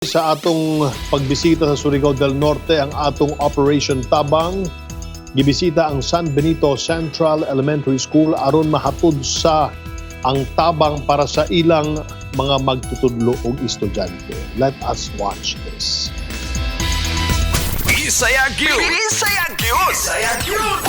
Sa atong pagbisita sa Surigao del Norte, ang atong Operation Tabang gibisita ang San Benito Central Elementary School aron mahatod sa ang tabang para sa ilang mga magtutudlo ug estudyante. Let us watch this. Bisaya gyud. Bisaya gyud. Bisaya gyud.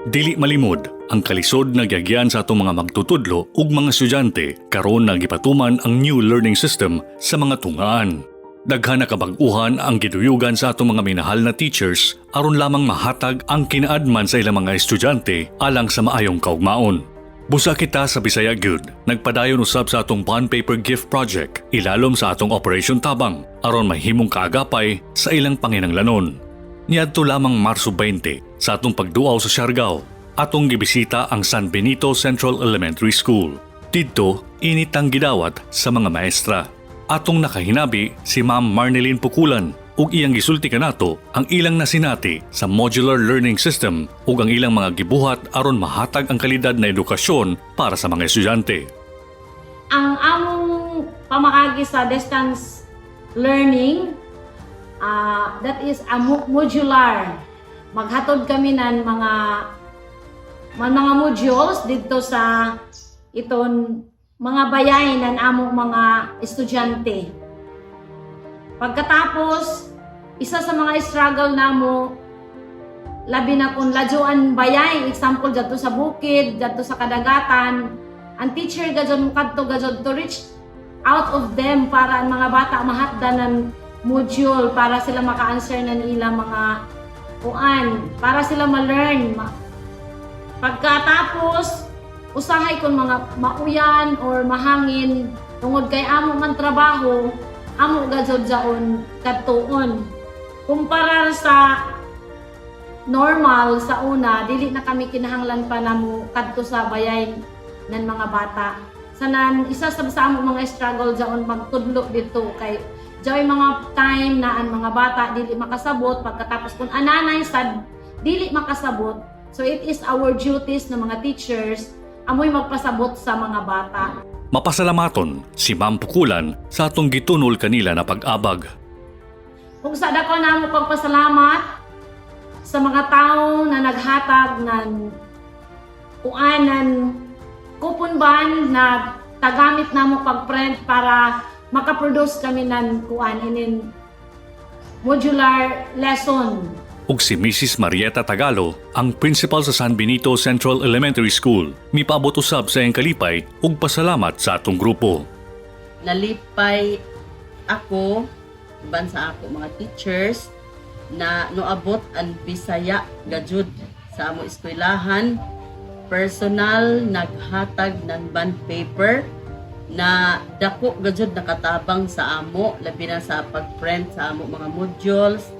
Dili malimod ang kalisod na gyagyan sa atong mga magtutudlo ug mga estudyante karon nga gipatuman ang new learning system sa mga tungaan. Daghan na kabag-uhan ang giduyugan sa atong mga minahal na teachers aron lamang mahatag ang kinaadman sa ilang mga estudyante alang sa maayong kaugmaon. Busa kita sa Bisaya Gyud, nagpadayon usab sa atong Bond Paper Gift Project ilalom sa atong Operation Tabang aron mahimong kaagapay sa ilang panginanglanon. Niadto lamang Marso 20 sa atong pagduaw sa Siargao, atong gibisita ang San Benito Central Elementary School. Didto, init ang gidawat sa mga maestra. Atong nakahinabi si Ma'am Marneline Pukulan ug iyang gisulti kanato ang ilang nasinati sa modular learning system ug ang ilang mga gibuhat aron mahatag ang kalidad na edukasyon para sa mga estudyante. Ang among pamaagi sa distance learning, that is a modular. Maghatod kami ng mga modules dito sa iton mga bayay ng among mga estudyante. Pagkatapos, isa sa mga struggle namo, labi na kung ladyoan bayay, example didto sa bukid, didto sa kadagatan, ang teacher gajud mo kadto gajud to reach out of them para ang mga bata mahatdan ng module para sila maka-answer ng ilang mga kuan, para sila ma-learn. Pagkatapos, usahay kung mga mauyan or mahangin tungod kay amo man trabaho, amo gajud jaon kadtuon. Kumpara sa normal sa una, dili na kami kinahanglan pa namo kadto sa bayay ng mga bata. Sanan isa sa amo mga struggle jaon magtudlo dito kay jaoy mga time na ang mga bata dili makasabot, pagkatapos kung ananay sad dili makasabot, so it is our duties na mga teachers amoy magpasabot sa mga bata. Mapasalamaton si Ma'am Pukulan sa atong gitunol kanila na pag-abag. Ug sa dako namo pagpasalamat sa mga tao na naghatag ng kuanan coupon ban na tagamit namo pag-print para makaproduce kami ng kuan inin modular lesson. Ug si Mrs. Marieta Tagalo, ang principal sa San Benito Central Elementary School, mipaabot usab sa iyang kalipay ug pasalamat sa atong grupo. Nalipay ako uban sa ako mga teachers na noabot ang Bisaya gajud sa amo eskwelahan. Personal naghatag ng bond paper na dako gajud nakatabang sa amo, labi na sa pag-print sa amo mga modules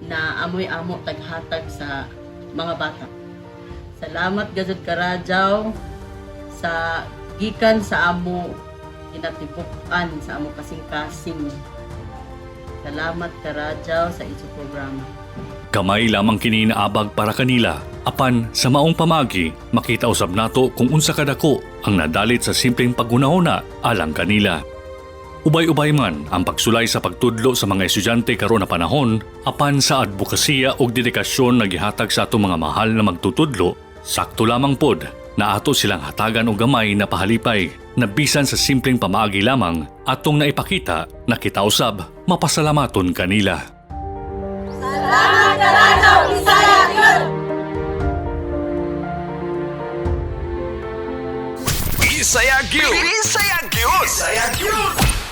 na amoy amo taghatag sa mga bata. Salamat gajud karadyaw sa gikan sa amo kinatibuk-an, sa amo kasing-kasing. Salamat karadyaw sa inyong programa. Gamay lamang kini naabag para kanila. Apan sa maong pamagi, makita usab nato kung unsa kadako ang nadalit sa simpleng paghunahuna alang kanila. Ubay-ubay man ang pagsulay sa pagtudlo sa mga estudyante karon na panahon, apan sa adbokasiya ug dedikasyon na gihatag sa atong mga mahal na magtutudlo, sakto lamang pod na ato silang hatagan og gamay na pahalipay na bisan sa simpleng pamaagi lamang atong naipakita na kita usab mapasalamaton kanila. Salamat karadyaw, Bisaya gyud! Bisaya gyud. Bisaya gyud. Bisaya gyud.